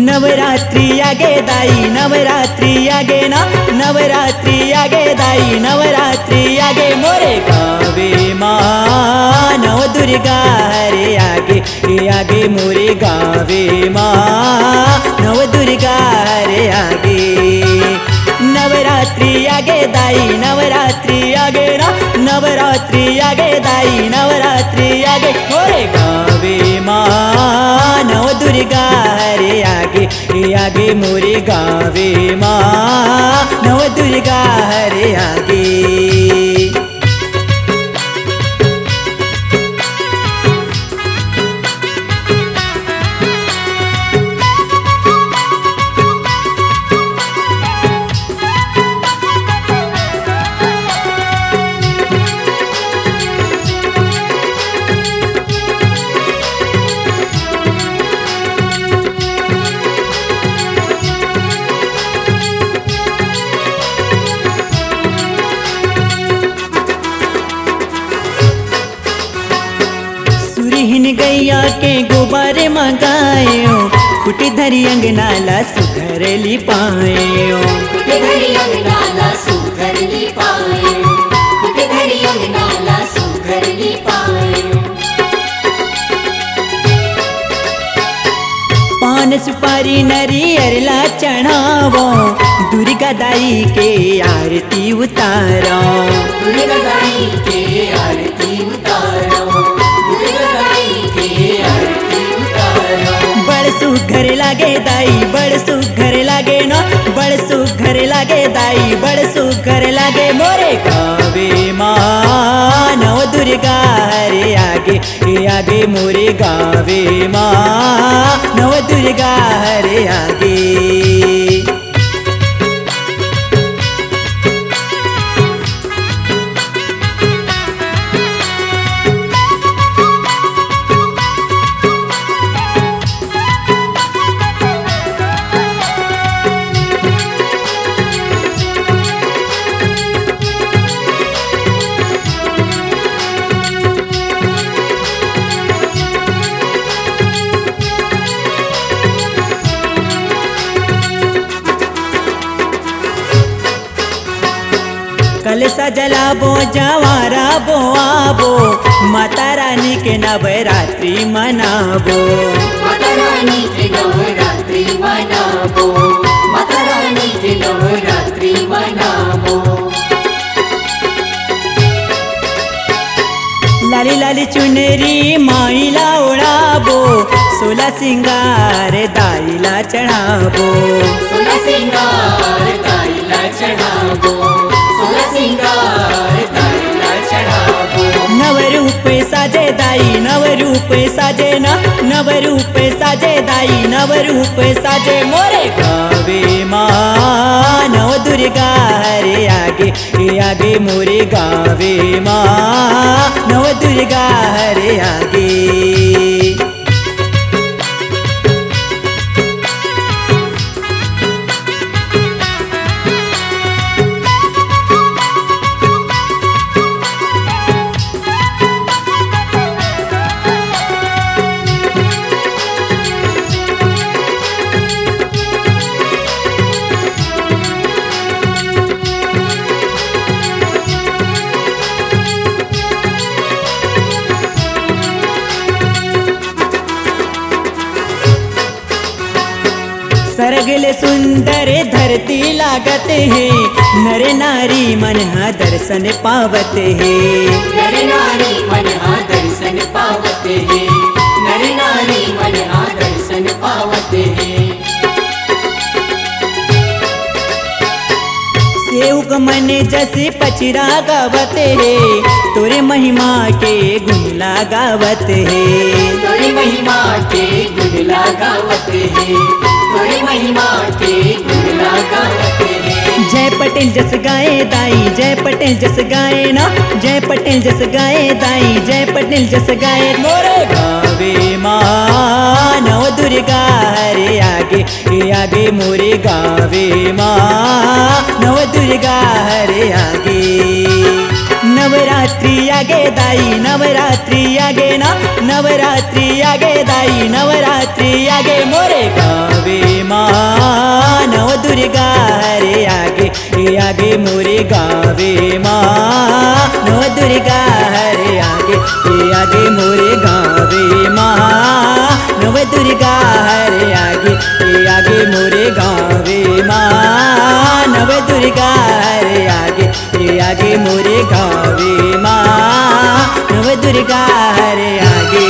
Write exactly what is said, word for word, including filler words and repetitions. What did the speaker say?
नवरात्रि आगे दाई, नवरात्रि आगे ना, नवरात्रि आगे दाई, नवरात्रि आगे मोरे गावे मा। नव दुर्गा हरे आगे, ए आगे मोरे गावे मा। नव दुर्गा हरे आगे, नवरात्रि आगे दाई, नवरात्रि आगे ना, नवरात्रि आगे दाई, नवरात्रि आगे मोरे गावे मा। नव दुर्गा हरे आगे, ए आगे मोरे गावे मा। नव दुर्गा हरे आगे। सुरहिन गैया के गोबर मंगायो, खुटी धरी अंगना ला सुघर लिपायो। खुटी धरी अंगना ला सुघर लिपायो, खुटी धरी अंगना ला सुघर लिपायो। पान सुपारी नरियर ला चढ़ावो, दुर्गा दाई के आरती उतारो। दुर्गा दाई के आरती उतारो, दुर्गा दाई के आरती उतारो। बड़ सुघर लागे दाई, बड़ सुघर लागे ना, बड़ सुघर लागे दाई, बड़ सुघर लागे मोरे गावे मा। नव दुर्गा हरे आगे, ए आगे मोरे गावे मा। नव दुर्गा हरे आगे। कलसा जलाबो, जवारा बोआबो, माता रानी के नवरात्रि मनाबो। माता रानी के नवरात्रि मनाबो, माता रानी के नवरात्रि मनाबो। लाली लाली चुनरी माई ला ओढ़ाबो, सोला सिंगार दाई ला चढ़ाबो। सोला सिंगार दाई ला चढ़ाबो, सोला सिंगार दाई ला चढ़ाबो। नव रूप साजे दाई, नव रूप साजे ना, नव रूप साजे दाई, नव रूप साजे मोरे गावे मा। नव दुर्गा हरे आगे, ए आगे मोरे गावे मा। नव दुर्गा हरे आगे। सरग ले सुंदर धरती लागत हे, नर नारी मन ह दर्शन पावत हे। नर नारी मन ह दर्शन पावत हे, नर नारी मन ह दर्शन पावत हे। सेवक मन जस पचरा गावत हे, तोरे महिमा के गुण ला गावत हे। तोरे महिमा के गुण ला गावत हे, तोरे महिमा के गुण ला गावत हे। जय पटेल जस गाए दाई, जय पटेल जस गाए ना, जय पटेल जस गाए दाई, जय पटेल जस गाए। मोरे गावे मा नव दुर्गा हरे आगे, ए आगे मोरे गावे मा नव दुर्गा हरे आगे। नवरात्रि आगे दाई, नवरात्रि आगे ना, नवरात्रि आगे दाई, नवरात्रि आगे मोरे गावे आगे मोरे गावे मा नव दुर्गा हरे आगे, ए आगे मोरे गावे मा नव दुर्गा हरे आगे, ए आगे मोरे गावे मा नव दुर्गा हरे आगे, ए आगे मोरे गावे मा नव दुर्गा हरे आगे।